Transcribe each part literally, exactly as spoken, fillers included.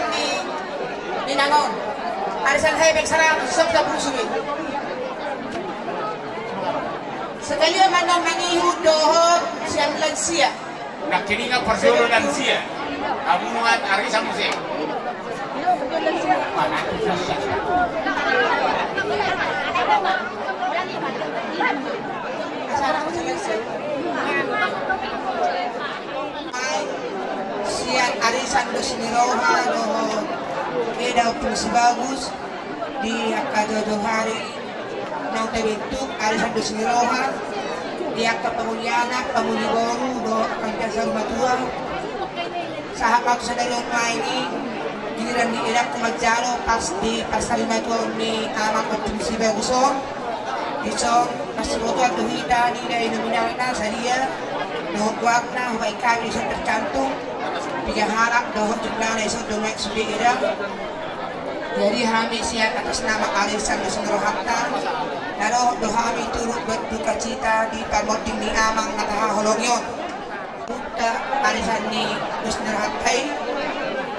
Ni, ni nangon. Arisan hepeng sarang, sok tapusu i. Sekalian ma non mangihut dohot sian lansia. Nangkiningan parjolo lansia. Hamu ma arisan muse. Sian arisan dos ni roha dohot eda Ompung Sibagus di angka jolo-jolo ari naung tabentuk arisan dos ni roha di angka pangoli anak, pangoli boru dohot angka saur matua. Sahat ma tu sadari on nuaeng i, giliran ni edangku manjalo pas di parsarimatuaon ni amang Ompung Sibagus on. Dison, marsibotoan do hita nida i nominalna sadia dohot goarna, hubaen hami dison tercantum piga halak dohot jumlahna, dison do nuaeng sude edang. Jadi hami sian atas nama arisan dos ni rohanta, na dohot do hami turut berdukacita di parmonding ni amang na tahaholongi on. Uta arisan ni dos ni rohanta i,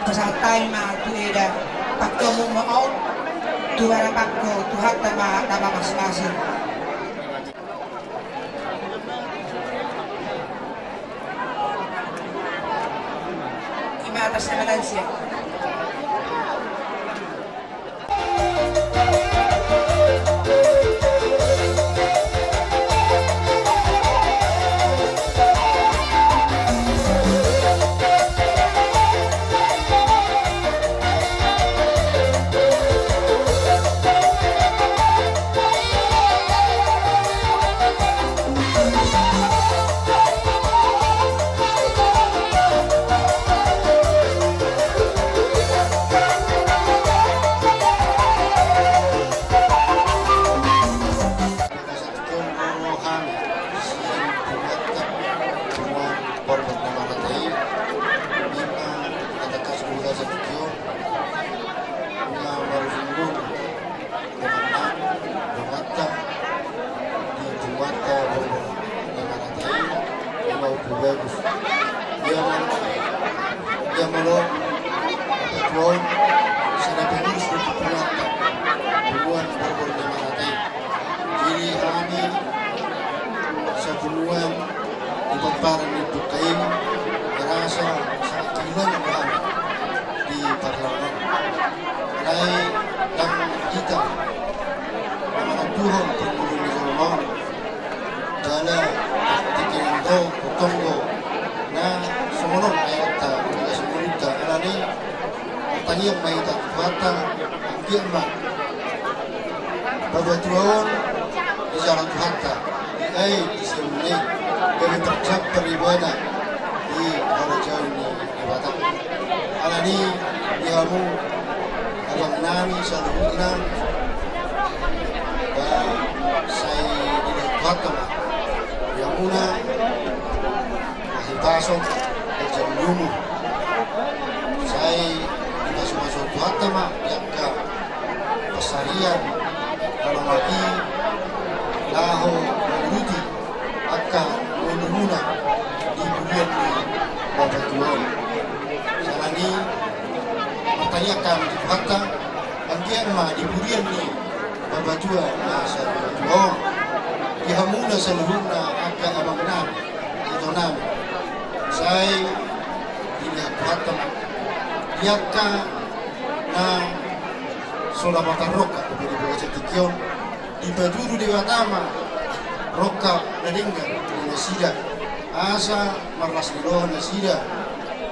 pasahat hami ma tu eda, pangkeonmu ma on, tu bara pangko Tuhanta ma na mamasi-masi. Ima atas nama lansia. Dongan, donganta, di donganta, donganta i, ima Ompu Bagus. Ia ma, ia ma lo, tuan, sada pengurus di donganta, donganta, donganta i. Jadi hami, sapunguan, di pomparan ni buka i, merasa sangat kehilangan hami di parlemen. Alai ndang hita na manantuhon parngoluon ni jolma on. Jala tingki on do, tonggo na songon on, ai otta, songon on, alani tangiang ma hita tu Tuhanta, anggiat ma baba tua on dijalo Tuhanta, ai di siamun i gabe tarjampar ibana di harajaon ni Debata. Alani i di hamu abang nami saluhutna, ba sai dilehon Tuhanta ma di hamuna hahipason, ganjang ni umur. Sai dipasupasu Tuhanta ma di angka pansarian, molo mati laho mangurupi angka ngolumuna di pudian ni baba tua on. Alani i martangiang hami tu Tuhanta, anggiat ma di pudian ni baba tua na satua on, di hamuna saluhutna angka abang nami, ito nami, sai dilehon Tuhanta ma di angka na so dapatan rongkap di bagasan tingki on, dipatudu Debata ma rongkap na denggan di nasida, asa marlas ni roha nasida,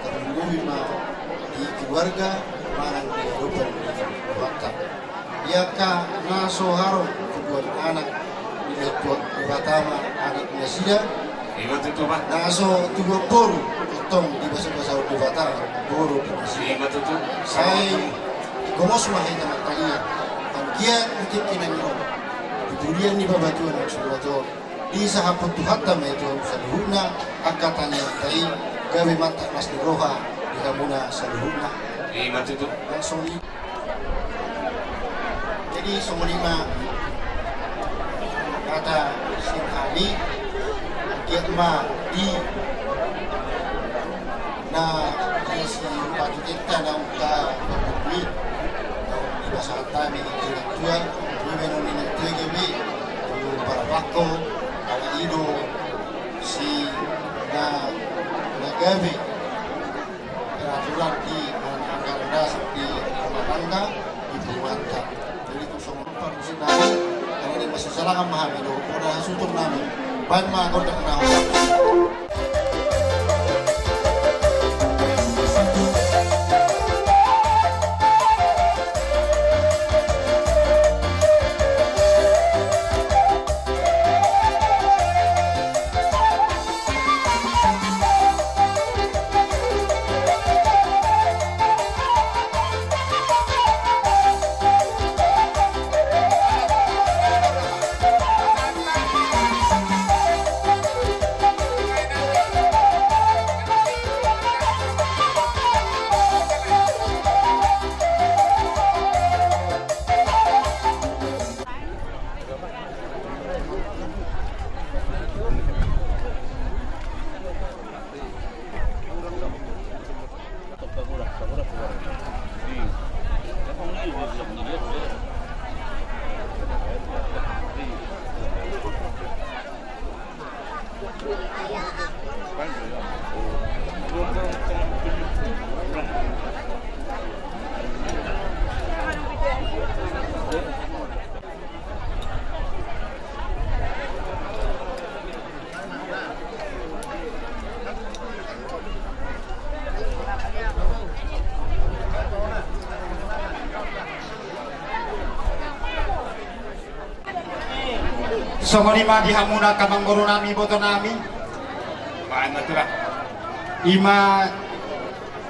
tarlumobi ma di keluarga manang di adopan ni Tuhanta. Di angka na so harum tubuan anak, dilehon Debata ma anak nasida. Ima tutu, Pak. Na so tubuan boru, tong dibasabasahon Debata boru nasida. Ima tutu. Sai digomos ma hita martangiang, anggiat di tingki nangkin on, di pudian ni baba tua na satua on, disahaphon Tuhanta ma i tu hamu saluhutna angka tangiangta i, gabe mantak las ni roha di hamuna saluhutna. Ima tutu. Langsung i. Jadi songon i ma hata sian hami, anggiat ma di na disi patutenta naung ta Dua, dua baenon ni na T G B, tu Parapangko, ala i do si na, na gabe peraturan di anggaran dasar di rumah tangga di Pulau Manta. Jadi tu songon parmusiknami, karena di masa salangan ma hami do, poda hasuhuton nami, baen ma gondang na. Songon i ma di hamuna angka amangborunami, ibotonami. Ima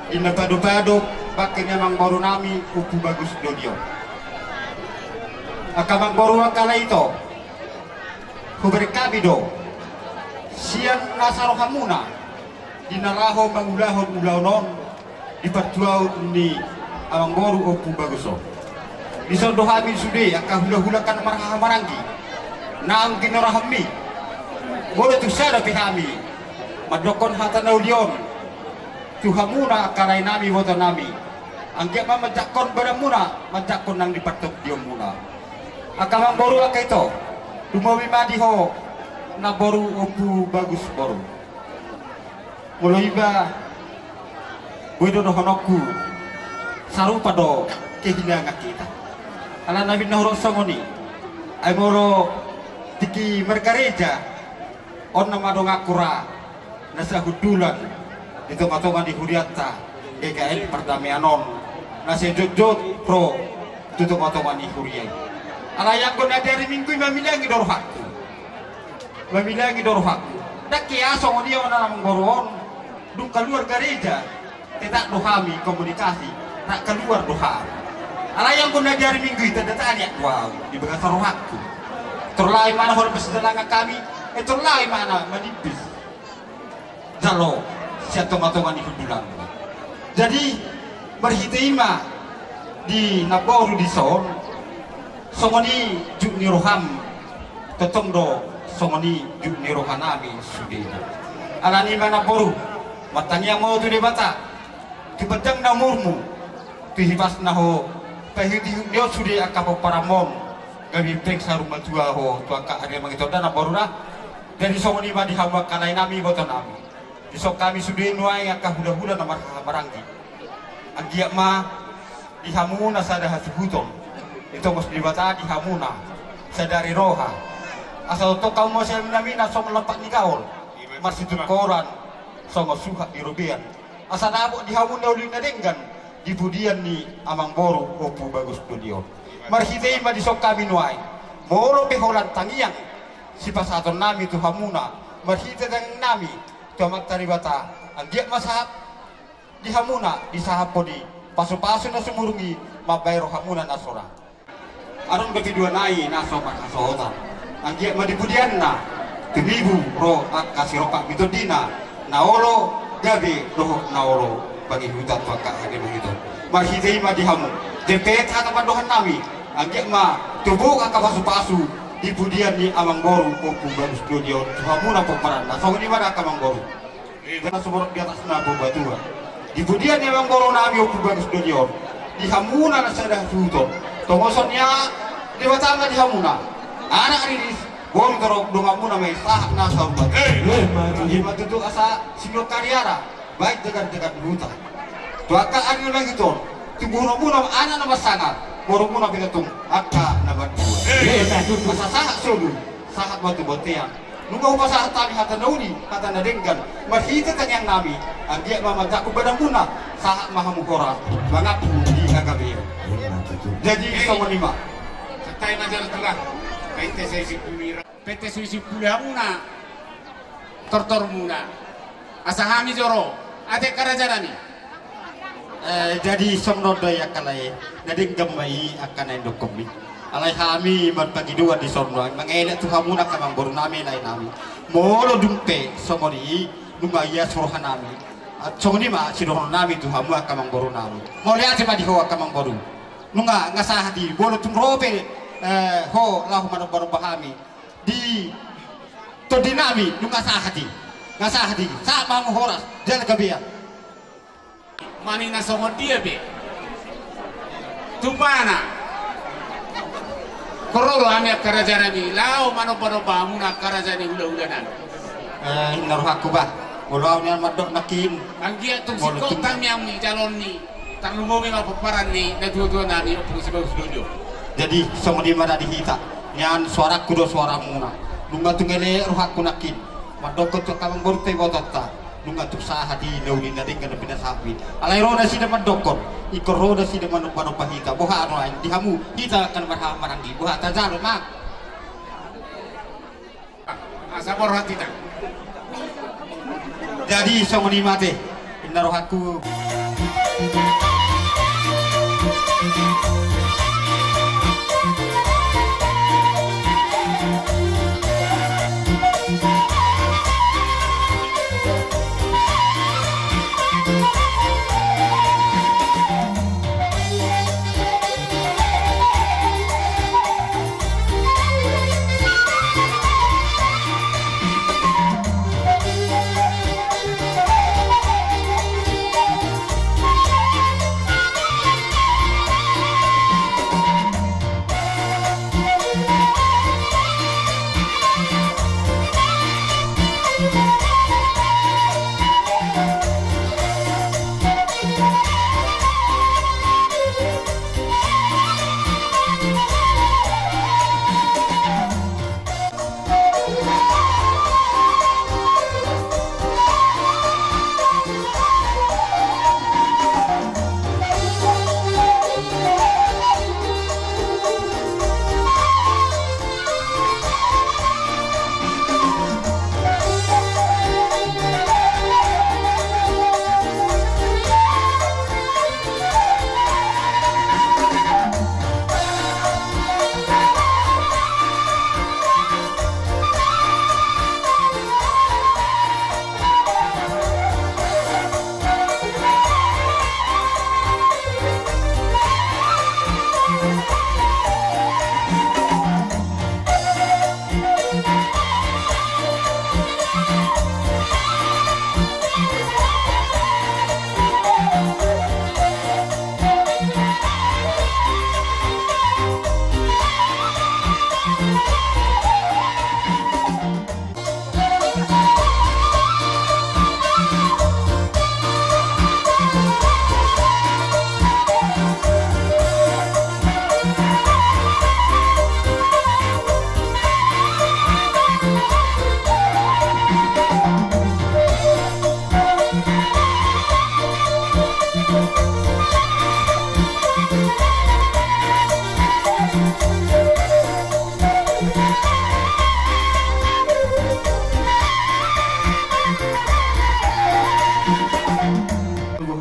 di na padopadop bangke ni amangborunami Ompu Bagus Dodion. Angka amangboru, angka lae, ito, hubereng hami do sian nasa rohamuna di na laho mangulahon ulaon on di partuaon ni amangboru Ompu Bagus on. Dison do hami sude angka hulahula angka na marhahamaranggi naung ginorahonmi. Molo tung sada pe hami mandokkon hata na uli on tu hamuna angka laenami, ibotonami, anggiat ma manjangkon badanmuna manjangkon nang di partondionmuna. Angka amangboru, angka ito, lumobi ma di ho namboru Ompu Bagus boru. Molo iba boi do dohononku, sarupa do kehilangan kita. Alana binna hurang songon i. Ai molo tingki margareja on nama donganku ra na sahundulan di tongatonga ni hurianta, G K N Perdamaian on na sai jotjot ro tu tongatonga ni huria i. Alai anggo na di ari Minggu i mamilangi do rohangku. Mamilangi do rohangku. Ndang hea songon i, amang boru, on dung kaluar gareja, tetap do hami komunikasi, rap kaluar do hami. Alai anggo na di ari Minggu i, tanda tanya do au di bagasan rohangku. Torlai ma na hona pasidalangannami, eh, torlai ma na manimbis jalo sian tongatonga ni hundulan. Jadi marhite i ma di namboru dison, songon i jut ni roham, tongtong do songon i jut ni rohanami sudena. Alani i ma namboru, martangiang ma ho tu Debata tu panjangna umurmu, tu hipasna ho, paihutihut ni on sude angka pomparanmon, gabe pengsa rumah tua ho tu angka ari na mangihut on, da namboru da. Jadi songon i ma di hamu angka laenami, ibotonami. Dison hami sude nuaeng angka hulahula na marhahamaranggi. Anggiat ma di hamu na sada hasuhuton, ditongos Debata di hamu na sadari roha. Asa tongtong hamu masiaminaminan songon lampak ni gaol, marsitungkoran songon suhat di robean. Asa dapot di hamu na uli na denggan di pudian ni amang boru Ompu Bagus Dodion. Marhite i ma dison hami nuaeng, molo pe holan tangiang sipasahatonnami tu hamuna marhite tangiangnami tu Amanta Debata, anggiat ma sahat di hamuna, disahaphon i pasupasu na sumurung i mambahen rohamuna na sonang. Adong dope dua nai na so marhasohotan, anggiat ma di pudianna tumibu ro angka sirompak ni tondina, na olo gabe dohot na olo pangihutan tu angka hagabeon i. Marhite i ma di hamu, jempek hata pandohannami, anggiat ma tubu angka pasupasu di pudian ni amang boru Ompu Bagus Dodion tu hamuna pomparanna. Songon i ma da angka amang boru. Di atas na sumorop, di atas na purbatua. Di pudian ni amang borunami Ompu Bagus Dodion, di hamuna na sada hasuhuton, tongoson ni a Debata ma di hamuna, anak riris, boru torop, donganmuna ma i sahat na saur matua. Eh, ima tutu. Ima tutu asa sinur kariara, baen jagar-jagar ni huta. Tu angka ari na mangihut on, tubuhonmuna ma anak na marsangap, borumuna pe na tung angka na martua. Eh, ima tutu. Asa sahat solu, sahat ma tu bontean. Nunga hupasahat hami hata na uli, hata na denggan, marhite tangiang nami, anggiat ma manjangkon badanmuna, sahat ma hamu horas, mangampu di hagabeon. Jadi songon i ma. Santabi ma jala tulang. Pete soi simpulu hamuna, tortormuna. Asa hami joro, ate angka raja nami. Eh, jadi songon on do i angka lae, na denggan ma i angka na nidokkonmi. Alai hami marpangidoan di son do hami mangelek tu hamuna angka amangboru nami, lae nami. Molo dung pe songon i, nunga ias roha nami. Ah, songon i ma sidohonon nami tu hamu angka amangboru nami. Mauliate ma di ho angka amangboru. Nunga, nunga sahat i, molo tung ro pe, eh, ho laho manomba-nomba hami di tondi nami, nunga sahat i. Nunga sahat i, sahat ma hamu horas jala gabe. Mani na songon dia pe. Tumpana. Ingkon ro do hami angka raja nami, laho manomba-nomba hamuna angka raja ni hula-hula nami. Eh, inna rohangku bah. Molo au nian mandok nangkin. Anggiat tung singkop tangiangmi, jaloonmi. Tarlumobi ma pomparan ni natua-tua nami, Ompu Sibagus Dodo. Jadi songon i ma na di hita. Nian suarangku do suaramuna. Nunga tung elek rohangku nangkin. Mandokkon tu angka amangboru pe ibotonta. Nunga tung sahat i na uli na denggan na pinasahatmi. Alai ro nasida mandokkon. Ingkon ro nasida manomba-nomba hita. Boha do ain di hamu hita angka na marhaha maranggi. Boha tajalo ma. Asa borhat hita. Jadi songon i ma ate. Inna rohangku.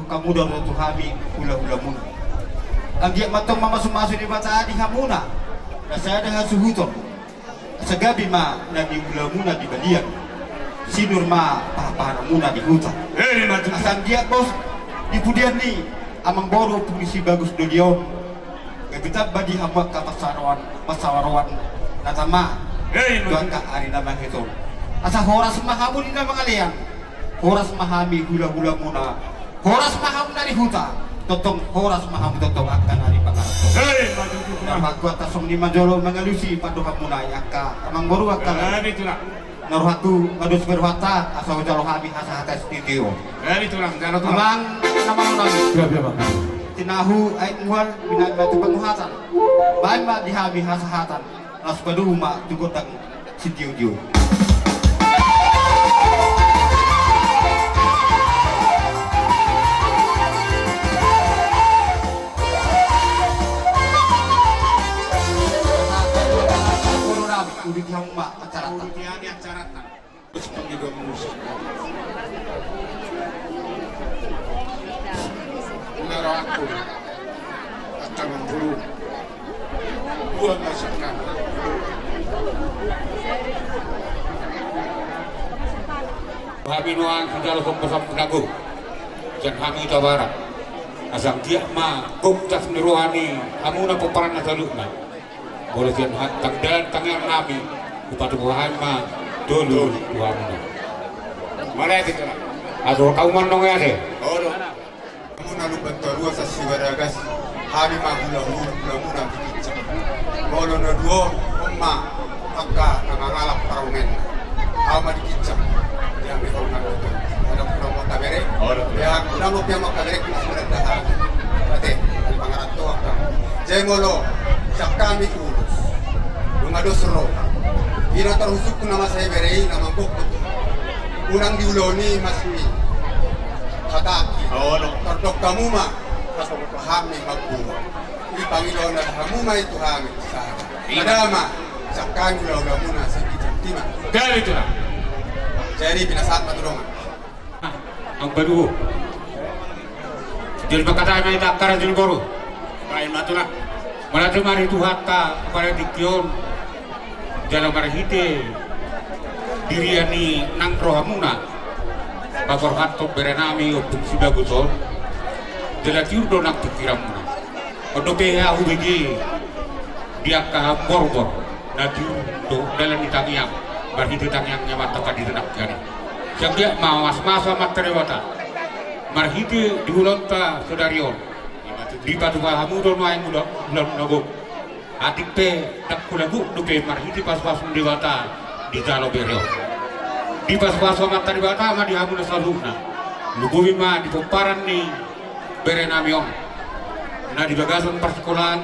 Hamu do tu hami hula-hulamuna. Anggiat ma tong mamasu-masu Debata di hamuna na sada hasuhuton. Asa gabe ma na niulamuna di balian. Sinur ma paha-pahanmuna di huta. Eh, ima tutu. Asa anggiat bos di pudian ni amangboru Ompu Sibagus Dodo on. Gabe tamba di hamu angka pansaroan, pansaroan na tama. Eh, ima tutu. Tu angka ari na mangihut on. Asa horas ma hamu di na mangalean. Horas ma hami hula-hulamuna. Horas ma hamu na di huta. Tongtong horas ma hamu tongtong angka na di pangaranto. Hei, maju, maju. Na pangkuan ta songon i ma jolo mangalusi pandohanmuna i angka amangboru angka. Hei, tulang. Na rohangku, nga dos be rohanta, asa hujalo hami hasahatan sitio. Hei, tulang, jalo, tulang. Amang, na malo nami. Siap, siap, Bang. Tinahu, aek mual, binaen ma tu panguhatan. Baen ma di hami hasahatan. Laos padomu ma tu gondang sitiotio. Uduti hamu ma acaranta. Uduti hami acaranta. Terus panggilan musik. Nah, rohangku. Angka amangboru. Dua masak kami. Hami nuaeng sijalo somba sampulu na gok. Sian hami Huta Barat. Asa anggiat ma gok das ni roha ni hamuna pomparan na saluhutna. Molo sian ha-, tang dalan tangiang nami, hupatupa hami ma tolu tu hamuna. Mauliate, tulang. Atur hamu ma nang i ate. Olo. Hamuna Lumban Toru, Sasibaragas, hami ma hulahula, hulamuna Tikincang. Molo na dua on, on ma angka na mangalap parumaenna. Ahu ma Tikincang. Di hami hauna Lumban Toru. Ada kurang mata bere. Olo. Ya, kurang mata bere, kurang surat dah. Ate, ada pangaranto angka. Jadi molo sian hami ulos. Nunga dos roha. Ina tarhusukku na masa i bere i na manggokgok. Unang diuloni mas ni hataki. Olo. Tardok hamu ma. Pas hami magbuha. Dipangido na hamu ma i tu hami. Sada. Ina. Sada ma. Sian hami ulaonmuna sigi jantima. Jadi, tulang. Jadi pinasahat ma tu dongan. Angka duo. Jadi mangkatai ma hita angka raja ni boru. Baen ma, tulang. Mauliate ma di Tuhanta pada tingki on. Jala marhite dirian ni nang rohamuna. Paborhathon bere nami Ompung Sibagot on. Jala tiur do nang pingkiranmuna. On dope hea hubege di angka borbor na tiur dohot dalan ni tangiang, marhite tangiang ni amanta pandita nangkin i. Sai anggiat ma masmasa Amanta Debata marhite di ulaonta sadari on. Dipatupa hamu do nuaeng ulaon na gok. Atik pe ndang pola gok dope marhite pasupasu ni Debata dijalo bere on. Dipasupasu Amanta Debata ma di hamuna saluhutna. Lumobi ma di pomparan ni bere nami on na di bagasan parsikolaan,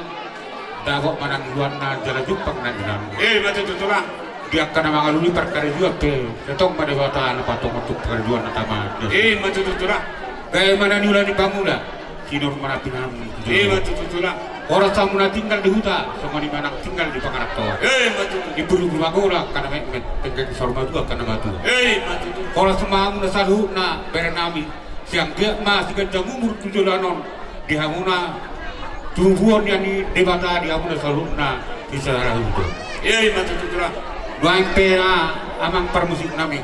dapot ma na niuluanna jala jumpang na niuluanna. Ima tutu, tulang. Di angka na mangalului parkarejoan pe, sai tong ma Debata na patongon tu parkarejoanna, tama. Ima tutu, tulang. Gabe ma na niula ni pangula, sinur ma na pinahan. Ima tutu, tulang. Horas hamu na tinggal di huta, songon i ma nang tinggal di pangarantoan. Ima tutu. Di puru-puru ma holan angka na metmet, denggan di saur matua angka na matua. Ima tutu. Horas ma hamu na saluhutna bere nami. Sai anggiat ma siganjang umur tu joloan on di hamuna, tubuhon nian ni Debata di hamuna saluhutna di saluhutna. Ima tutu, tulang. Nuaeng pe, amang parmusik nami.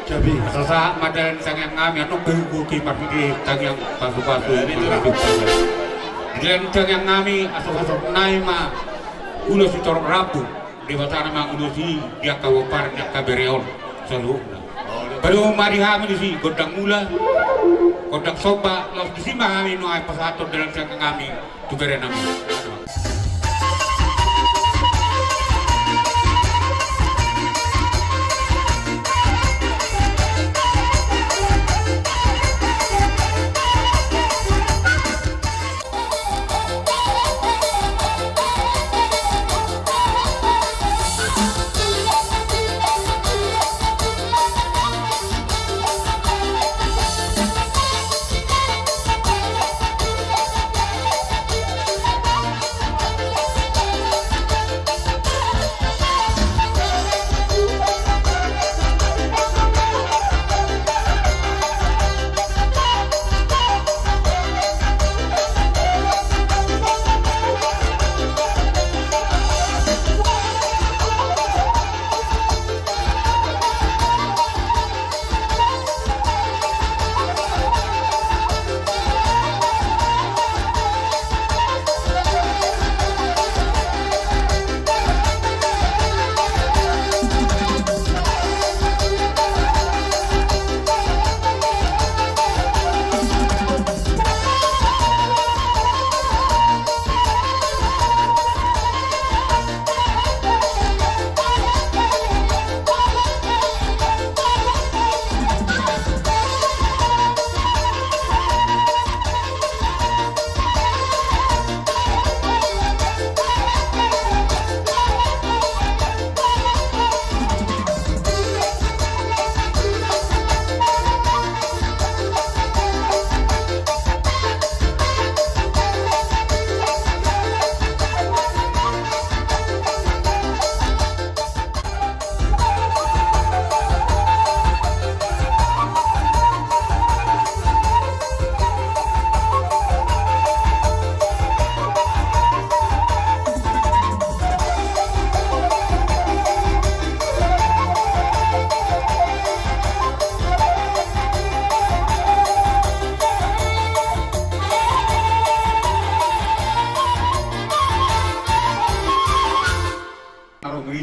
Jadi asa sahat ma dalan ni tangiang nami, annon pe hugohi marhite tangiang pasupasu. Ima tutu. Di dalan ni tangiang nami, asa pasahat nami ma ulos sitorop rambu. Debata na mangulosi di angka pomparan ni angka bere on saluhutna. Padomu ma di hami disi gondang mula, gondang somba, laos disi ma hami nuaeng pasahathon dalan ni tangiang nami tu bere nami.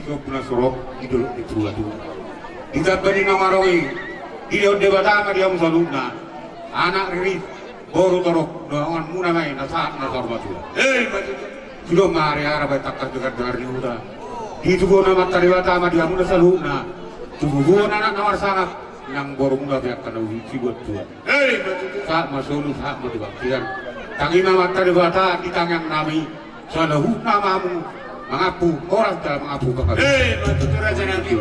Muna sorop di dolok ni tua-tua. Di tamba ni na maroi, dilehon Debata ma di hamu saluhutna. Anak riris, boru torop, dongan muna ma i na sahat na saur matua. Hei, ma tutu. Sude ma ari-ari baen tangkas dengar-dengar ni huta. Ditubuhon Amanta Debata ma di hamuna saluhutna. Tubuhon anak na marsangap, nang borumuna pe angka na sibuat tua. Hei, ma tutu. Sahat ma solu, sahat ma tu bangkian. Tangi ma Amanta Debata di tangiang nami. Saluhutna ma hamu mangampu, horas da mangampu. Hei, ma tutu raja nami.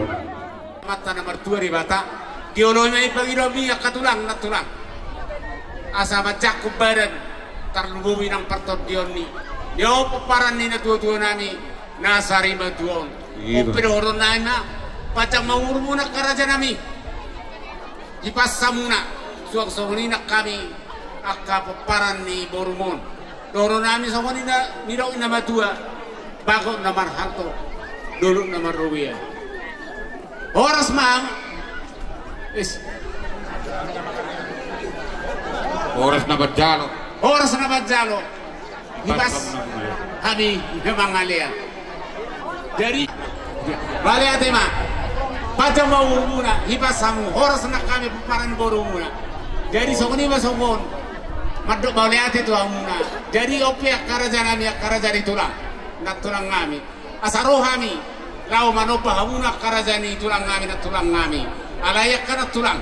Amanta na martua Debata, dioloi ma i pangidoanmi angka tulang, nantulang. Asa manjangkon badan, tarlumobi nang partondion ni, di on pomparan ni natua-tua nami, na sarimatua on. Iya. On pe dohonon nami ma, panjang ma umurmuna angka raja nami. Dipasa muna, suang songon i nang hami, angka pomparan ni borum on. Dohonon nami songon i na nidok ni na matua, bagot na marhalto, dolok na marrobean. Horas ma. Is. Horas na manjalo. Horas na manjalo. Hipas. Hami, memang alea. Jadi, mauliate ma. Panjang ma umurmuna, hipas hamu, horas nang hami pomparan borumuna. Jadi, songon i ma songon. Mandok mauliate tu hamuna. Jadi, on pe angka raja nami, angka raja ni tulang. Nantulang nami. Asa ro hami, laho manomba hamuna angka raja ni tulang nami, nantulang nami. Alai angka nantulang,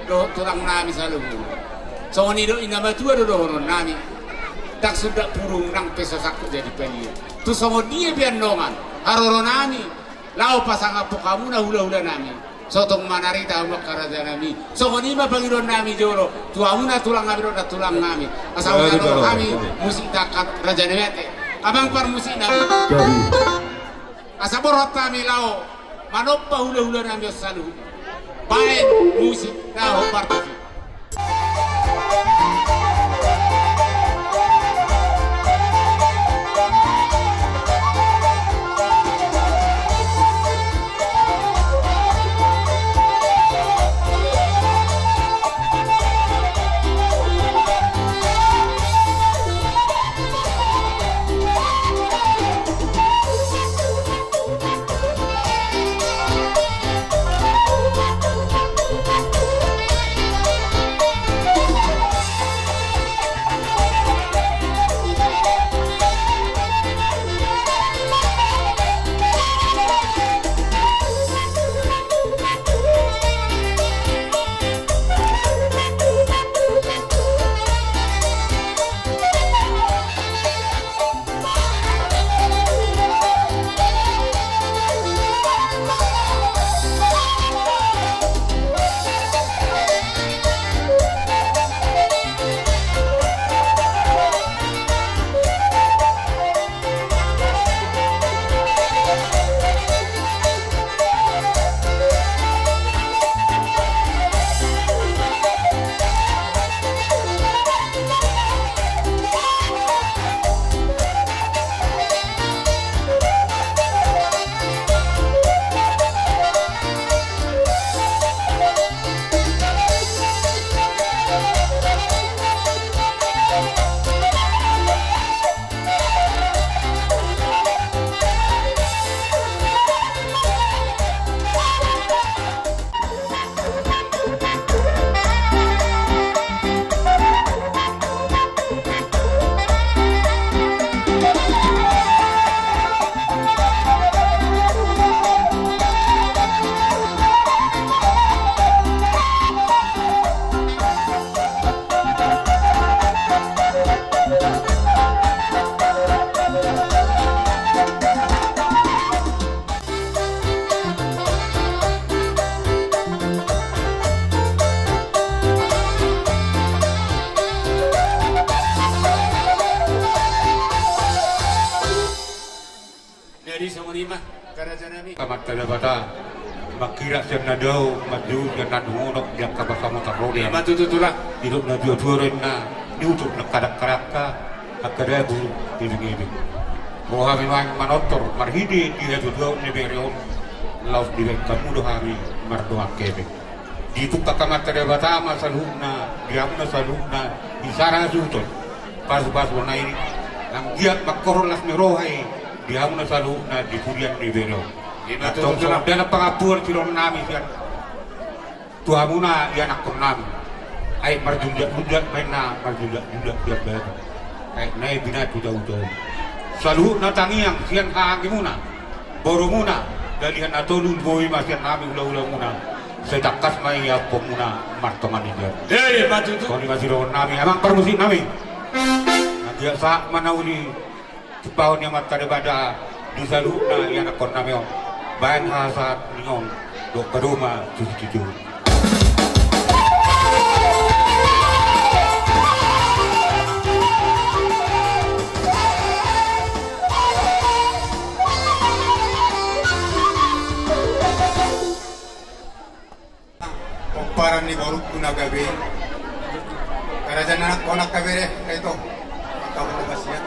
dohot tulang nami saluhutna. Songon i do i na matua do dohonon nami. Ndang sundat purung nang pe so sangkut jadi palia. Tu songon dia pe annon haroro nami, laho pasangaphon hamuna hula-hula nami. Sotong manarita hamu angka raja nami. Songon i ma pangidoan nami jolo. Tu hamuna tulang nami dohot nantulang nami. Asa hujalo hami musik tangkas raja nami ate. Amang parmusik nami. Asa borhat hami laho manomba hula-hula nami on saluhut. Baen musik na hombar tu. Jadi songon i ma, angka raja nami. Amanta Debata, mangkirap sian na dao, manjou sian na dumonok, di angka pasamotan ro do i. Ima tutu tulang. Didok na tua-tua do inna, niutur nangkin angka dangka, angka dabu, ibing-ibing. Ro hami nuaeng manortor, marhite di hatuatuaon ni bere on, laos dibaen hamu do hami mardongan hepeng. Ditungkak Amanta Debata ma saluhutna, di hamuna saluhutna, di sara suhut on. Pasu-pasu na i, nang giat mangkorhon las ni roha i, di hamuna saluhutna, di pudian ni bere on. Antong songon dia na pangampuon sidohonon nami sian tu hamuna ianakkon nami. Ai marjunjak-junjak baenna, marjunjak-junjak sian batu. Ai na i binatu daun-daun. Saluhutna tangiang sian hahaanggi muna, boru muna, dalihan na tolu, lumobi ma sian hami hula-hula muna. Sai tangkas ma i ampuonmuna martonga ni jam. Songon i ma sidohonon nami, amang parmusik nami. Anggiat sahat ma na uli Sipaon ni Amanta Debata di saluhutna ianakkon nami on. Baen hasahat ni on dohot padomu ma tutu-tutu. Pomparan ni borungku na gabe, angka raja ni anakkon, angka bere, angka ito, angka boru hasian.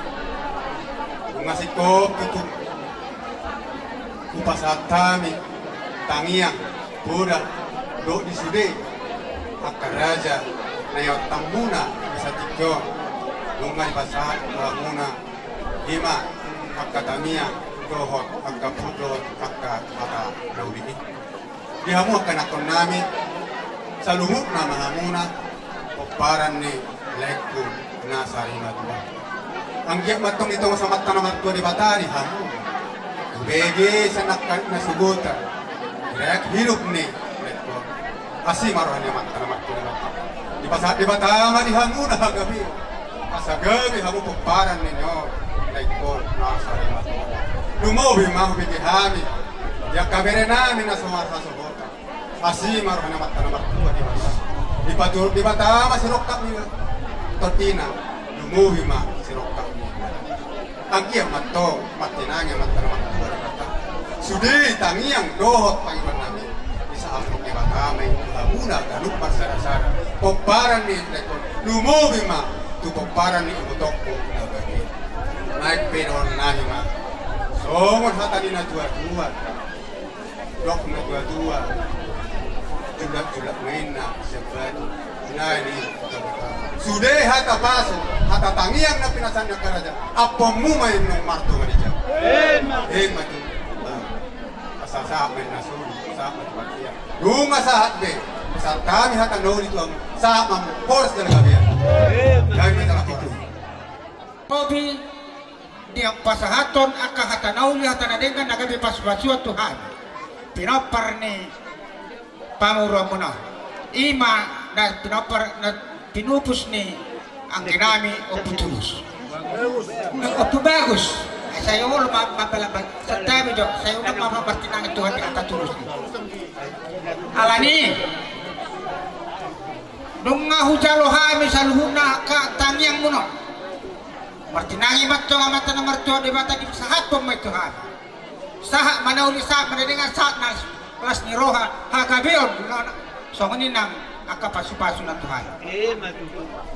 Nunga singkop tutu hupasahat hami tangiang, poda dohot di sude angka raja na iontangmuna di satingki on. Nunga dipasahat tu hamuna i ma angka tangiang dohot angka put dohot angka hata na uli i. Di hamu angka anakkon nami, saluhutna ma hamuna pomparan ni laengku na sarimatua. Anggiat ma antong ditongas Amanta na martua Debata di hamu, hubege sian angka na sogot, direct hidup ni laengku on. Asi ma roha ni Amanta na martua Debata. Dipasahat Debata ma di hamuna hagabeon, asa gabe hamu pomparan ni on laengku on na sarimatua. Lumobi ma hubege hami di angka bere nami na so marhasohotan. Asi ma roha ni Amanta na martua Debata. Dipaturut Debata ma sirongkap ni tondina, lumobi ma sirongkap ni. Anggiat ma antong martinangi Amanta na martua Debata. Sude tangiang dohot pangidoan nami, disahat Debata ma i tu hamuna ganup marsada-sada. Pomparan ni laengku on, lumobi ma tu pomparan ni ibotongku na gabe. Naeng pe dohonon nami ma songon hata ni natua-tua. Dok natua-tua, julak-julak ma inna sian batu. Nai ni sude hata pasu, hata tangiang na pinasahat ni angka raja. Ampuonmu ma i nunga martonga ni jam. Emma tutu. Asa sahat ma inna solu, sahat ma tu partia. Nunga sahat be, sahat hami hata na uli tu hamu. Sahat ma hamu, horas jala gabe. Gabe ma jala horas. Hobi. Di pasahathon angka hata na uli, hata na denggan, na gabe pasu-pasuan tu hami pinompar ni pamoruonmuna. I ma na pinompar na pinupus ni anggi nami Ompu Tulus. Ompu Bagus. Sai olo ma, ma, ma, ma, santabi jo, sai olo ma, ma, martinangi tu hata Tulus. Alani nunga hujalo hami saluhutna angka tangiangmuna on. Martinangi ma antong Amanta na martua Debata dipasahathon ma i tu hami. Sahat ma na uli, sahat ma na denggan, sahat na las ni roha, hagabeon, songon i nang angka pasu-pasu na tu hami.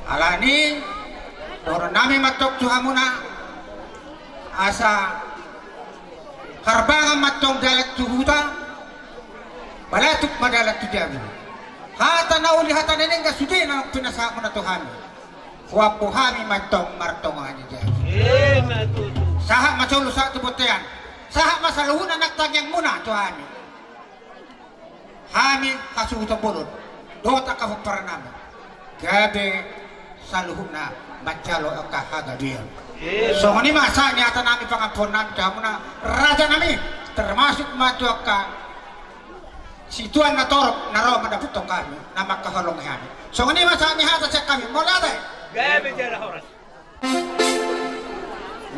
Alani dohonon nami ma antong tu hamuna, asa harbangan ma antong dalan tu huta, balatuk ma dalan tu jabu. Hata na uli, hata na denggan sude na pinasahatmuna tu hami. Huampu hami ma antong martonga ni jabu. Emma tutu. Sahat ma solu, sahat tu bontean. Sahat ma saluhutna nang tangiangmuna tu hami. Hami hasuhuton bolon dohot angka pomparan nami, gabe saluhutna manjalo angka hagabeon. Emma. Songon i ma sahat ni hata nami, pangampuon nami tu hamuna raja nami, termasuk ma tu angka situan na torop na ro mandapothon hami, na mangkaholongi hami. Songon i ma sahat ni hata sian hami, mauliate. Gabe jala horas.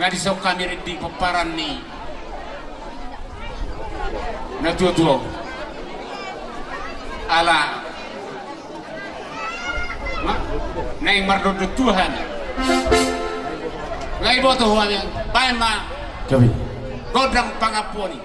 Nga dison hami rindi pomparan ni natua-tua. Ala naeng mardondon tua hami. Nga iboto ho hami, baen ma gondang pangampuon i.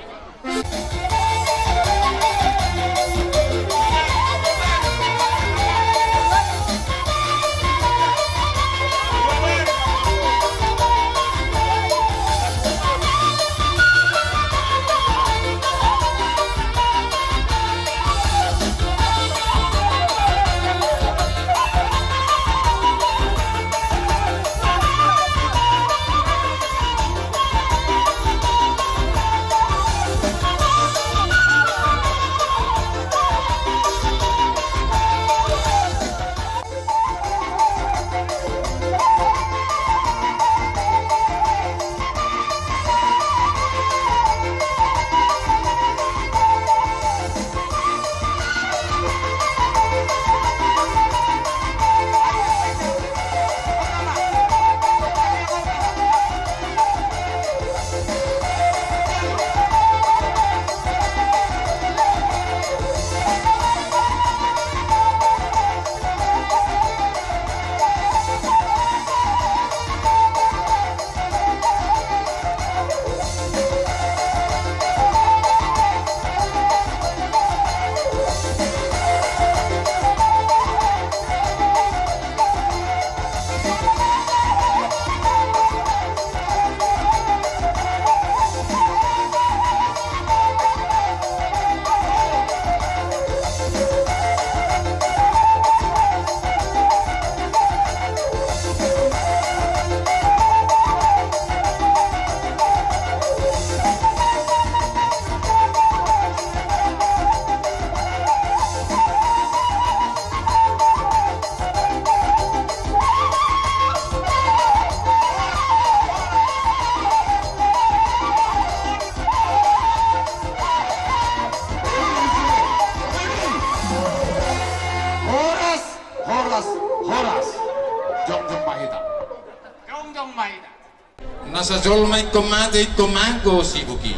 Na sajolma ingkon mate, ingkon mago sibuk i.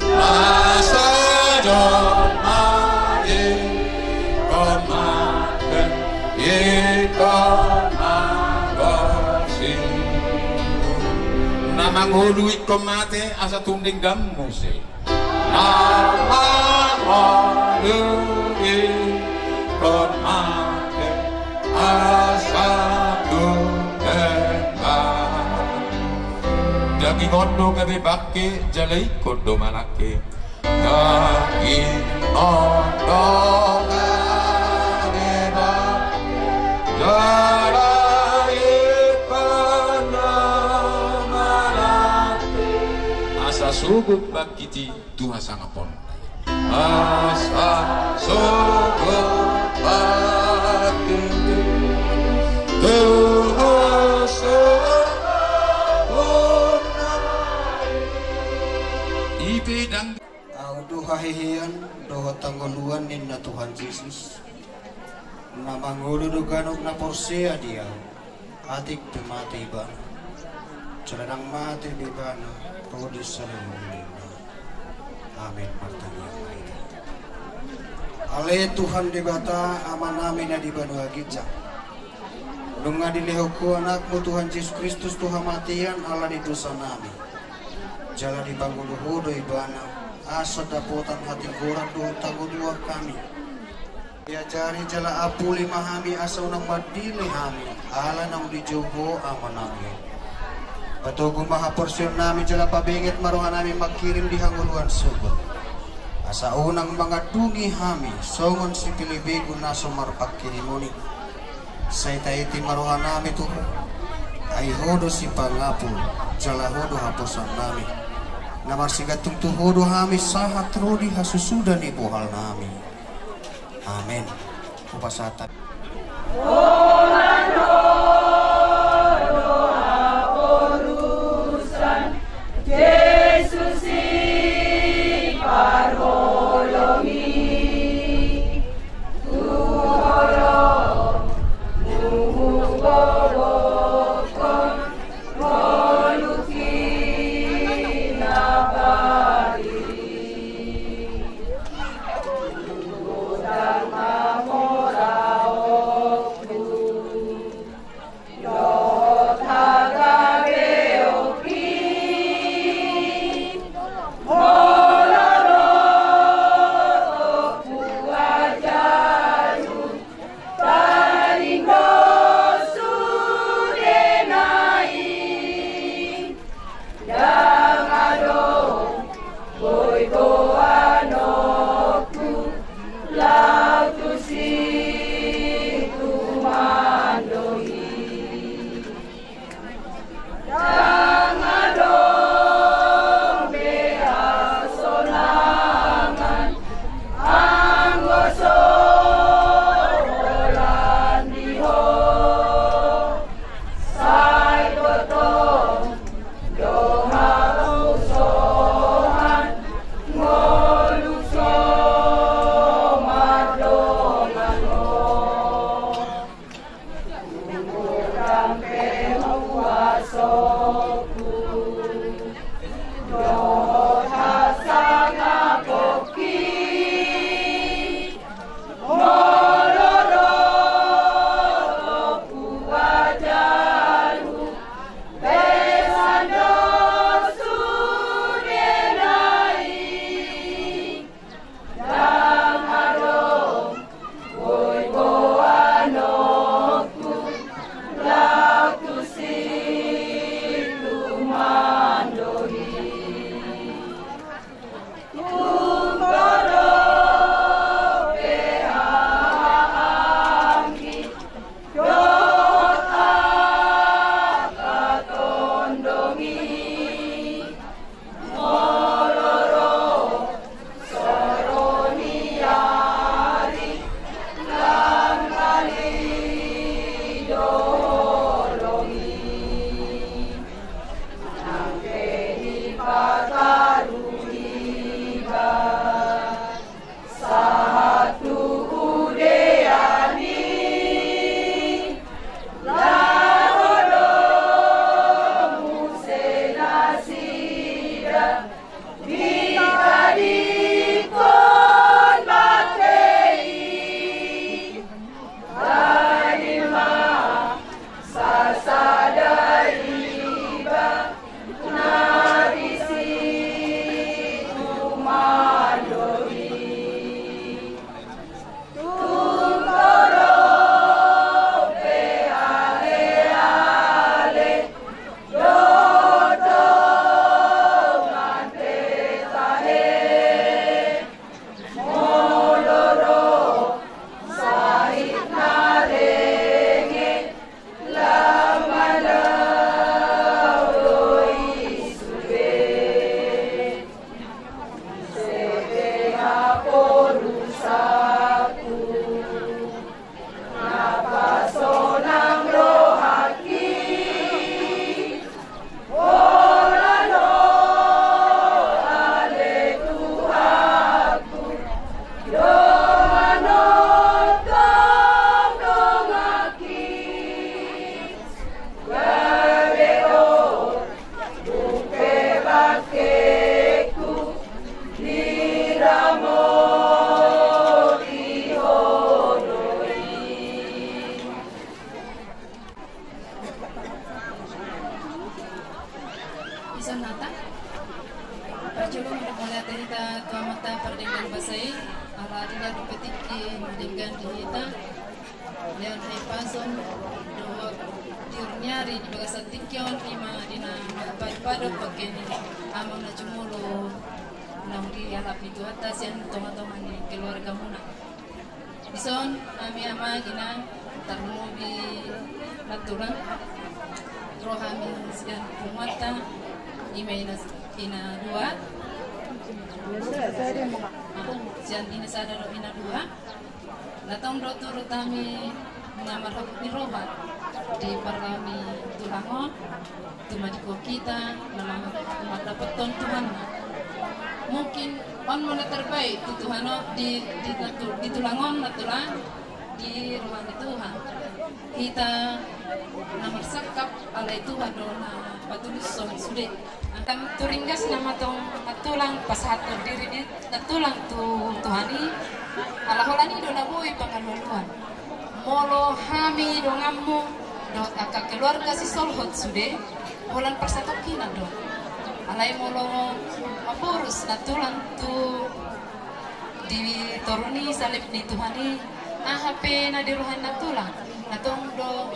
Na sajolma ingkon mate, ingkon mago sibuk i. Na mangolu ingkon mate, asa tung denggan muse. Na mangolu ingkon mate, asa tung denggan. Daging on do gabe bangke, jala ingkon do manangke. Daging on do gabe bangke, jala ingkon do manangke. Asa sogot bangkit i tu hasangapon. Asa sogot bangkit i tu hasangapon. Ipe dang. Ahu do hahehean dohot hangoluan ninna Tuhan Jesus. Na mangolu do ganup na porsea di Ahu, atik pe mate ibana, jala ndang mate be ibana, ro di saleleng lelengna. Amen. Martangiang ma hita. Ale Tuhan Debata, Amanami na di banua ginjang, nunga dilehon Ho Anakmu Tuhan Jesus Kristus tu hamatean ala ni dosanami, jala dipangolu Ho do ibana, asa dapotan hatigoran dohot hangoluan hami. Diajari jala apuli ma hami asa unang mandele hami ala naung dijou Ho Amanami. Patogu ma haporseaonnami jala pabenget ma rohanami mangkirim di hangoluan sogot, asa unang mangandungi hami songon sipilibegu na so marpangkirimon i. Sai taiti ma rohanami tu Ho, ai Ho do sipangapul, jala Ho do haposaonnami. Na marsigantung tu Ho do hami sahat ro di hasusuda ni bohalnami. Amen. Hupasahat. Jesus i parholongi, tu holongmu hubobokkon ngolungki na badia. Godang ma moraonku. Sonata. Parjolo mauliate hita tu Amanta pardenggan basa i, ala didia dope tingki na denggan di hita. Leon haipason dohot tiur ni ari di bagasan tingki on, ima di na mangpadopado pake ni amang na jumolo naung dialap ni Tuhanta sian tongatonga ni keluargamuna. Dison hami ama, inang, tarlumobi nantulang, ro hami sian punguanta, ima ina, ina dua. Ah, sian ina sada dohot ina dua. Na tong do turut hami na marhabot ni roha di parlami tulang on, tu madingkon hita na mandapothon Tuhan. Mungkin on ma na terbaik di Tuhan on, di, di, di tulang on, nantulang, di roha ni Tuhan. Hita na marsangkap, alai Tuhan do na patulushon sude. Angkan tu ringgas nama tong nantulang pasahathon diri ni nantulang tu Tuhan i, ala holan i do na boi pangalualuan. Molo hami donganmu dohot angka keluarga sisolhot sude, holan parsatongkinan do. Alai molo mamborus nantulang tu di toru ni salib ni Tuhan i, aha pe na di roha ni nantulang, na tong do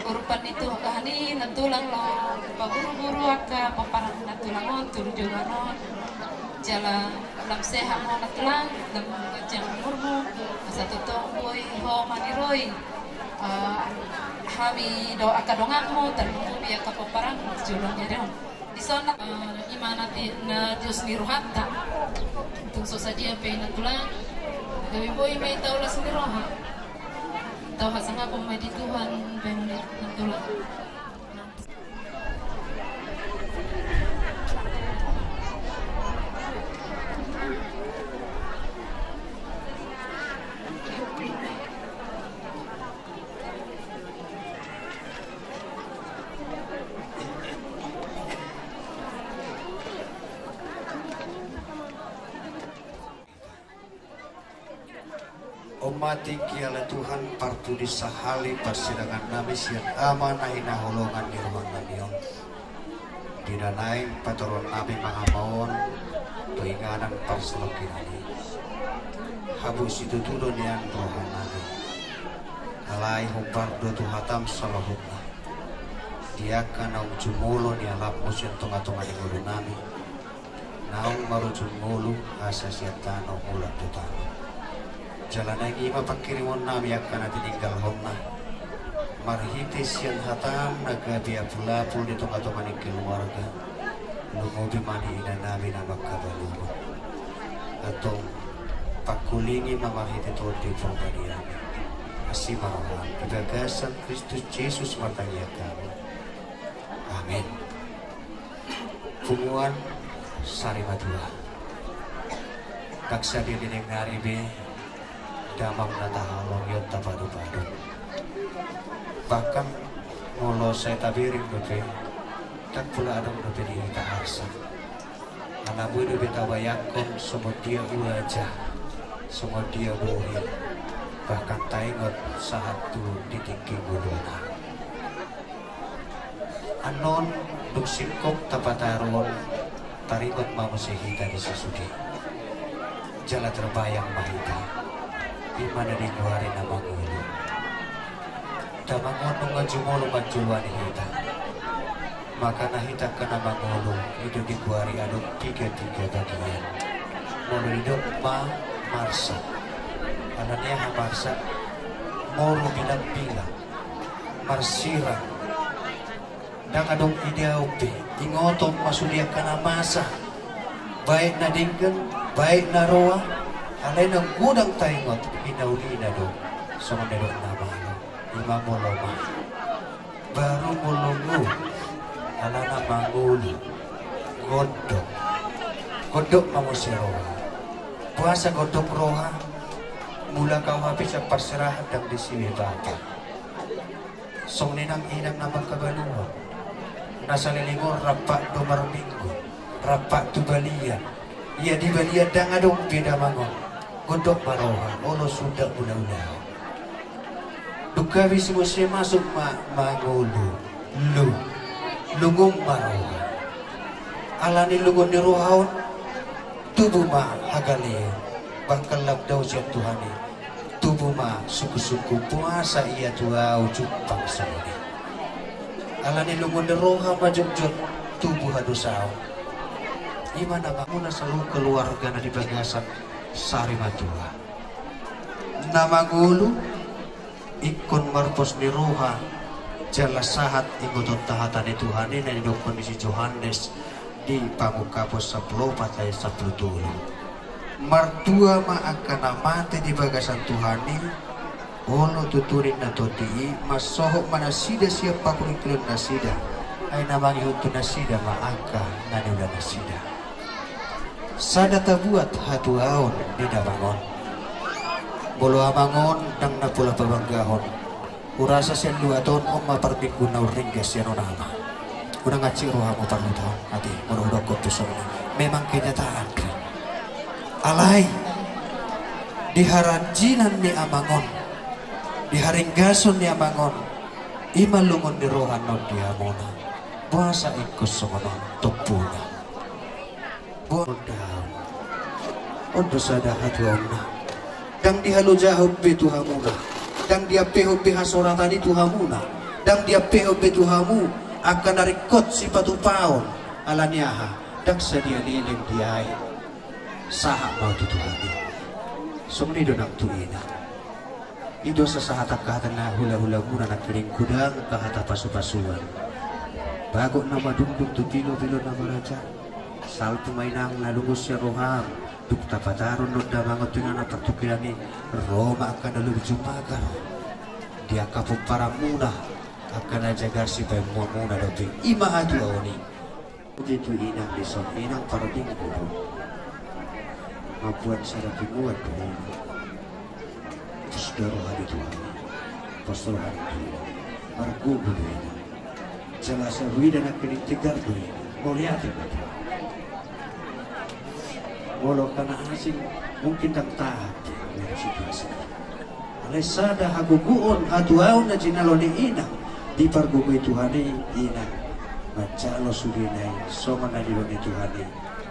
urupan ni Tuhan i, nantulang, laho paburuburu angka pomparan ni nantulang on tu joloan on. Jala lam sehat ma ho nantulang, lam ganjang umurmu, asa tongtong boi ho maniroi, eh, hami do angka donganmu, tarlumobi angka pomparanmu tu joloan ni ari on. Dison, eh, ima na ti-, na tios ni rohanta. Tung so sadia pe nantulang, gabe boi ma hita ulos ni roha. Tau hasangapon ma di Tuhan bahenon ni nantulang. On ma tingki, ale Tuhan, parpudi sahali parsirangan nami sian Ama na hinaholongan ni roha nami on. Di na naeng patoruon nami ma Ama on tu inganan parsalongan i. Habot situtu do nian roha nami. Alai hombar do tu hatam saluhutna. Di angka naung jumolo nialapmu sian tongatonga ni ngolu nami. Naung marujung ngolu asa sian tano mulak tu tano. Jala naeng i ma pangkirimon nami angka na tininggalhonna. Marhite sian hatam na gabe apulapul di tongatonga ni keluarga. Lumobi ma di ina nami na mangkabaluhon. Antong pangkulingi ma marhite Tondi Porbadia. Asi ma roham di bagasan Kristus Jesus martangiang hami. Amin. Punguan sari matua. Bangsa be di nengari be damang na tahaholongi on tapadopado. Bahkan molo sai tabereng dope, ndang pola adong dope di hita arsak. Ala boi dope tabayangkon songon dia wajah, songon dia bohi, bahkan taingot sahat tu di tingki ngoluna. Annon dung singkop tapataru on, taringot ma muse hita di sasude. Jala terbayang ma hita, ima na digoari na mangolu. Damang on nunga jumolo manjoloani hita. Maka na hita angka na mangolu i do digoari adong piga-piga bagian. Molo didok ma marsak. Alani aha marsak? Moru bilang-bilang. Marsirang. Ndang adong idaon be, ingoton ma sude angka na masa, baik na denggan, baik na roa, alai na godang taingot, hinaulina do, songon na didok na malo, ima molo ma. Baru molo ngolu, alana mangolu, gondok, gondok ma muse roha. Boasa gondok roha? Mulak au hape sian parserahan ndang disi be bapa. Songon i nang inang na mangkabaluhon. Na saleleng on rampak do marminggu, rampak tu balian. Ia di balian ndang adong be damang on. Gondok ma roha, olo suda ulaulaon. Dung habis muse masuk ma mangolu, lu, lungun ma roha. Ala ni lungun ni roha on, tubu ma hagaleon, bahkan lam dao sian Tuhan i, tubu ma sungkunsungkun, boasa ia tu ahu jumpang songon i. Ala ni lungun ni roha ma jotjot tubu hadosaon. Ima na mangona saluhut keluarga na di bagasan sarimatua. Na mangolu, ingkon marpos ni roha, jala sahat ingotonta hata ni Tuhan i na nidokkon ni si Johannes di Pamungkapon sampulu opat ayat sampulu tolu. Martua ma angka na mate di bagasan Tuhan i, olo tutu ninna tondi i, mansohot ma nasida sian parpingkiron nasida, ai na mangihut tu nasida ma angka na niula nasida. Sada tabuat hatuaon di damang on. Molo amang on ndang na pola pabanggahon. Hurasa sian luat on, on ma parminggu na umringgas sian on ama. Unang hansit rohamu parhutahon, ate, molo hudokkon tu songon i. Memang kenyataan do i. Alai, di haranjinan ni amang on, di haringgason ni amang on, ima lungun ni roha on di hamuna. Boasa ingkon songon on tompuna. Boasa on do sada hatuaonna. Ndang dihalojahon be tu hamuna, ndang diampehon be hasoratan i tu hamuna, ndang diampehon be tu hamu angka na ringkot sipatupaon. Ala ni aha? Ndang sadia leleng diae. Sahat ma tu Tuhan i. Songon i do nang tu ina. I do sasahat angka hata na hulahulamuna nangkining, godang angka hata pasupasuan. Bagot na madungdung tu pilopilo na maraja. Salpu ma inang na lungun sian roham. Dung tapataru on damang on tu inganan partingkian i, ro ma angka na lobi jumagar di angka pomparanmuna, angka na jagar sipaimmuanmuna dope. Ima hatuaon i. Uli tu inang dison, inang parminggu do. Mambuat sada punguan do inang. Pos do roha di Tuhan i. Pos roha di Tuhan i. Margogo do inang. Jala asa huida nangkining tegar do inang. Mauliate ma Tuhan. Molo angka na asing mungkin ndang taat do melihat situasi. Alai sada hagogoon, hatuaon na jinalo ni inang, dipargogoi Tuhan i inang manjalo sudena i songon na nidok ni Tuhan i.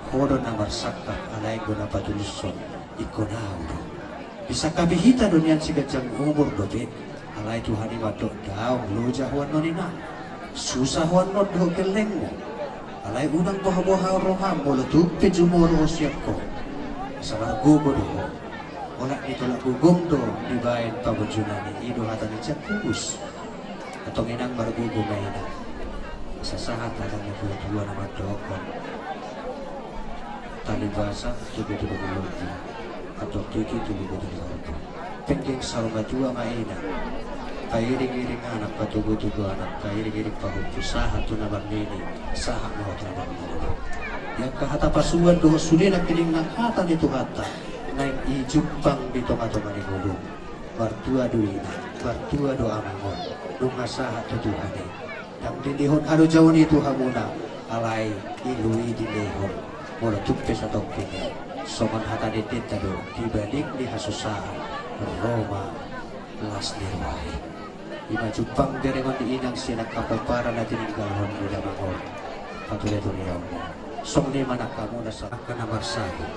Ho do na marsangkap, alai anggo na patulushon ingkon ahu do. Disangkapi hita do nian siganjang umur dope. Alai Tuhan i mandok, daong loja ho annon inang. Susa ho annon dohot gellengmu. Alai unang bohaboha roham molo tung pe jumolo ho sian ho. Asa margogo do ho. Olat ni tolap gogom do dibaen pamunjunan i, i do hata ni Jakobus. Antong inang, margogo ma inang. Asa sahat hata ni natuatua na mandokkon: Tali basa tu boto ni lobi, antong titi tu boto ni horbo. Penggeng saur matua ma inang, pairingiring anak, patogutogu anak, pairingiring pahompu, sahat tu na marnini, sahat ma tu na marnono. Di angka hata pasuan dohot sude nangkining nang hata ni Tuhanta, naeng i jumpang di tongatonga ni ngolum. Martua do inang, martua do amang on, nunga sahat tu Tuhan i. Ndang dilehon halojaon i tu hamuna, alai ilului dilehon. Molo tung pe satongkin i, songon hata ni endenta do, di balik ni hasusaan ro ma las ni roha i. Ima jumpang berengon ni inang sian angka pomparan na tininggalhon muna amang on. Patule tu riaon. Songon i ma nang hamuna sa angka na marsahit.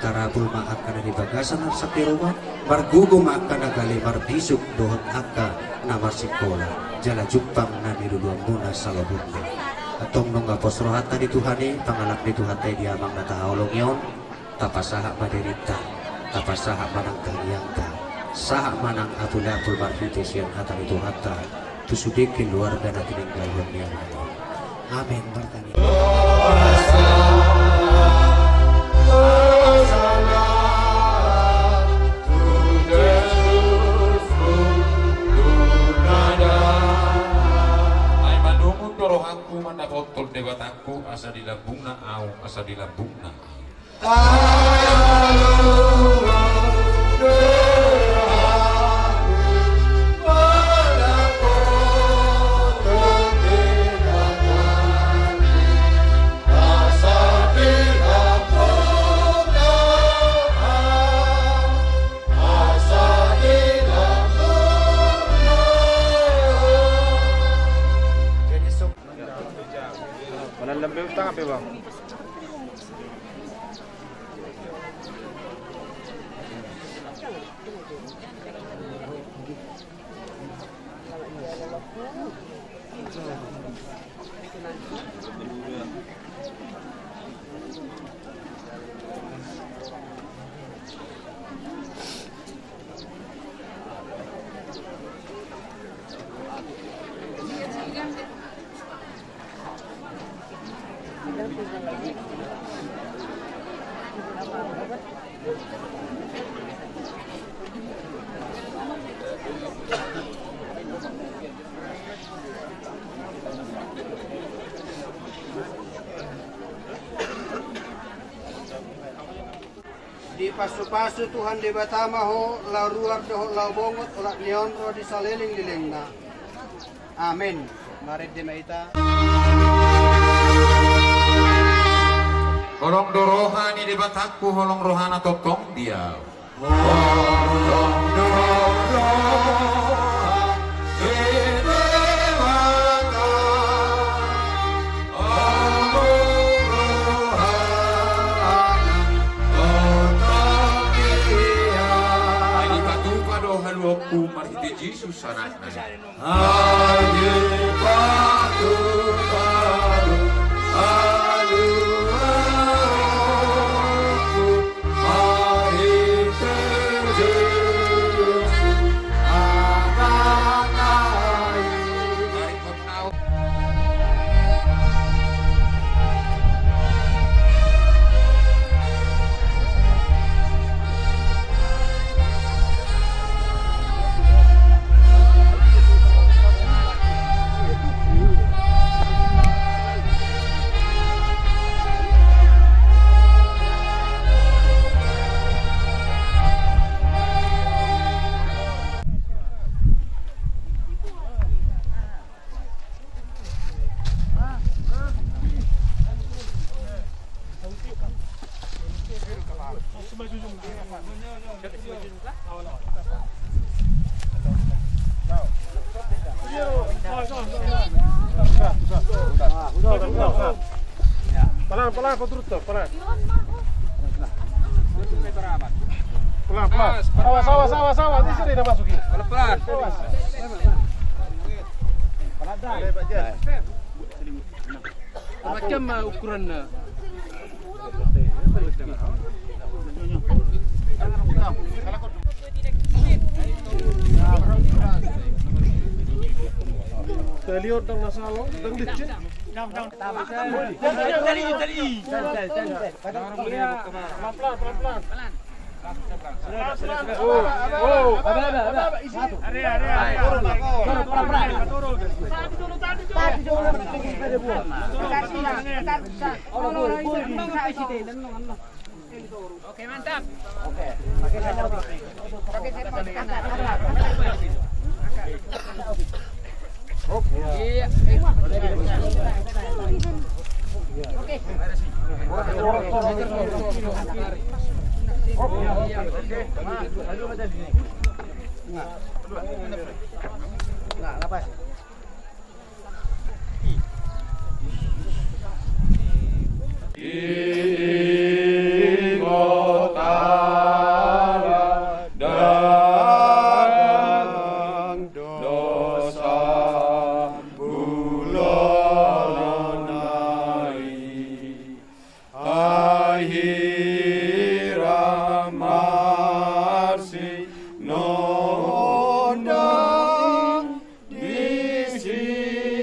Tarapul ma angka na di bagasan arsakti Roma, margogo ma angka na gale marbisuk dohot angka na marsikola, jala jumpang na niluluanmuna saluhutna. Antong nunga pos rohanta di Tuhan i, pangalap ni Tuhanta i di amang na tahaholongi on, tapasahat ma dirinta, tapasahat ma nang tangiangta, sahat ma nang apulapul marhite sian hata ni Tuhanta, tu sude keluarga na tininggalhon ni amang on. Amen. Martangiang. Ai malungun do rohangku mandapothon Debatangku, asa di lambungna ahu, asa di lambungna ahu. Mana lambe utang apa, Bang? Dipasupasu Tuhan Debata ma ho, laho ruar dohot laho bongot, olat ni on ro di salelenglelengna. Amen. Marende ma hita. Holong do roha ni Debatangku, holong rohana tongtong di ahu. Holong do roha ni Debata, holong rohana tongtong di ahu. Ai dipatupa do haluaonku marhite Jesus Anakna i. Ai dipatupa do haluaonku marhite Jesus Anakna i. Pelan, pelan, kau turun tuh, pelan. Pelan, pelan. Awas, awas, awas, awas. Ini sini dia masukin. Pelan, pelan. Awas. Macam, eh, ukurannya. Teliot dang nasalo, dang licin. Pelan, pelan, pelan. Oke, mantap. Oke. Pakai sendok. Pakai sendok. Iya. Oke. Nah, lepas. Ingot ala dang dosa bulona i. Ai hira marsinondang di sibitangna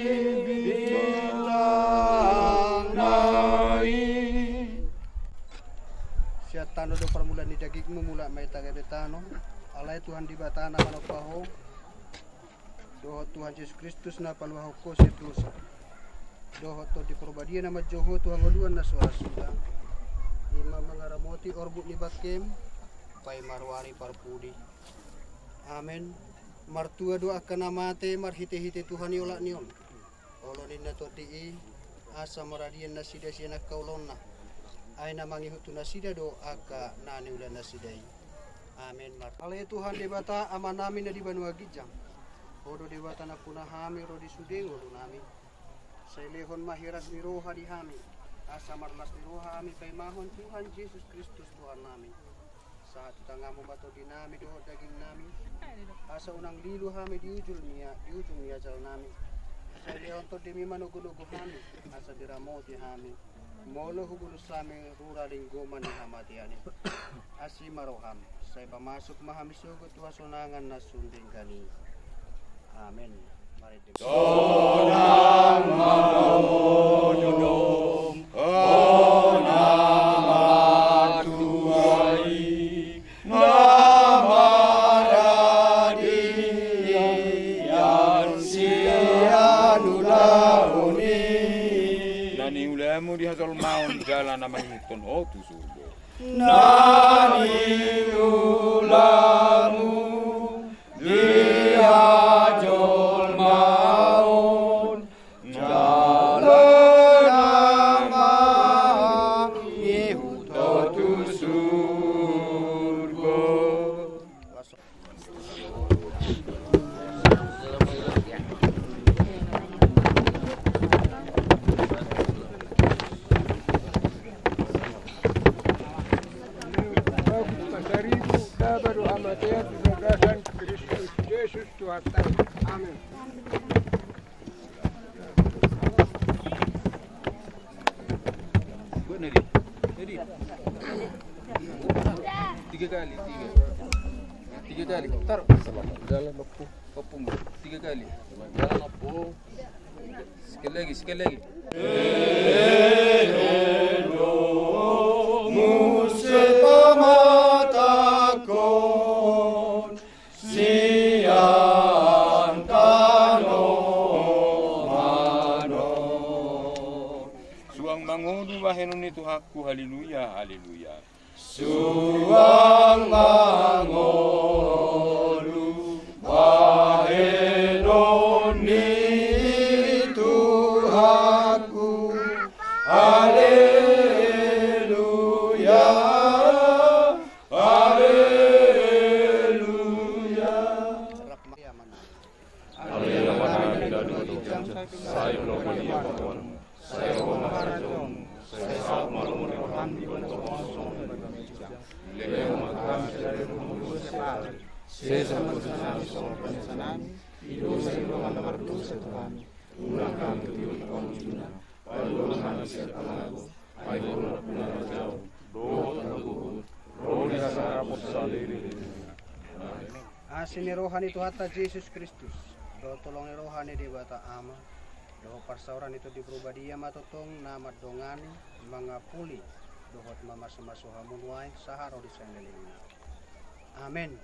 i. Sian tano do parmulaan ni dagingmu, mulak ma hita gabe tano. Alai Tuhan Debata na manompa ho, dohot Tuhan Jesus Kristus na paluahon ho sian dosa, dohot Tondi Parbadia na manjou ho tu hangoluan na so ra suda, i ma mangaramoti orbuk ni bangkem, paima ruar ni parpudi. Amen. Martua do angka na mate marhitehite tuhan ni olat ni on. Olo ninna tondi i, asa maradian nasida sian angka ulaonna. Ai na mangihut tu nasida do angka na niula nasida i. Amen. Mar- Ale Tuhan Debata, Amanami na di banua ginjang, Ho do Debata nampuna hami ro di sude ngolunami. Sai lehon ma hiras ni roha di hami, asa marlas ni roha hami paimahon Tuhan Jesus Kristus Tuhannami. Sahat tu tanganmu ma tondinami dohot dagingnami, asa unang lilu hami di ujung ni a-, di ujung ni ajalnami. Sai lehon tondimi manogonogo hami, asa diramoti hami. Molo hubolus hami rura linggoman ni hamatean i, asi ma roham, sai pamasuk ma hami sogot tu hasonangan na sun denggan i. Amen. Marende. Sonang ma modom, sonang ma tuai, na maradian sian ulaon i. Na niulamu di hajolmaon jala na mangihuthon ho tu surgo. Na niulamu di hajolmaon jala na mangihuthon ho tu surgo. Saribu daba dohot hamatean di bagasan Kristus Jesus Tuhanta. Amen. Buat nadi. Nadi. Tiga kali, tiga. Tiga kali. Taruh. Dalam bakku. Kopung. Tiga kali. Dalam bakku. Sekali lagi, sekali lagi. Muse pamatangkon sian tano manon. Suang mangolu bahenon ni Tuhanku, haleluya, haleluya. Suang mangolu bahenon ni Tuhanku, haleluya. Haleluya. Haleluya. Sai lomo ni Tuhan, sai lomo ma harajaonmu, sai saut ma lomo ni roham di banua on songon na di banua i. Lehon ma tu hami sadari on hangoluan siapari. Sesa ma dosanami songon panesanami di dosa ni dongan na mardosa tu hami. Unang hami togihon tu pangunjunan, palua ma hami sian pangago. Ai Ho do nampuna harajaon dohot hagogoon ro di hami saleleng ni lelengna. Amen. Asi ni roha ni Tuhanta Jesus Kristus, dohot holong ni roha ni Debata Ama, dohot parsaoran ni Tondi Parbadia ma tongtong na mandongani, mangapuli, dohot mamasumasu hamu nuaeng sahat ro di salelengna. Amen.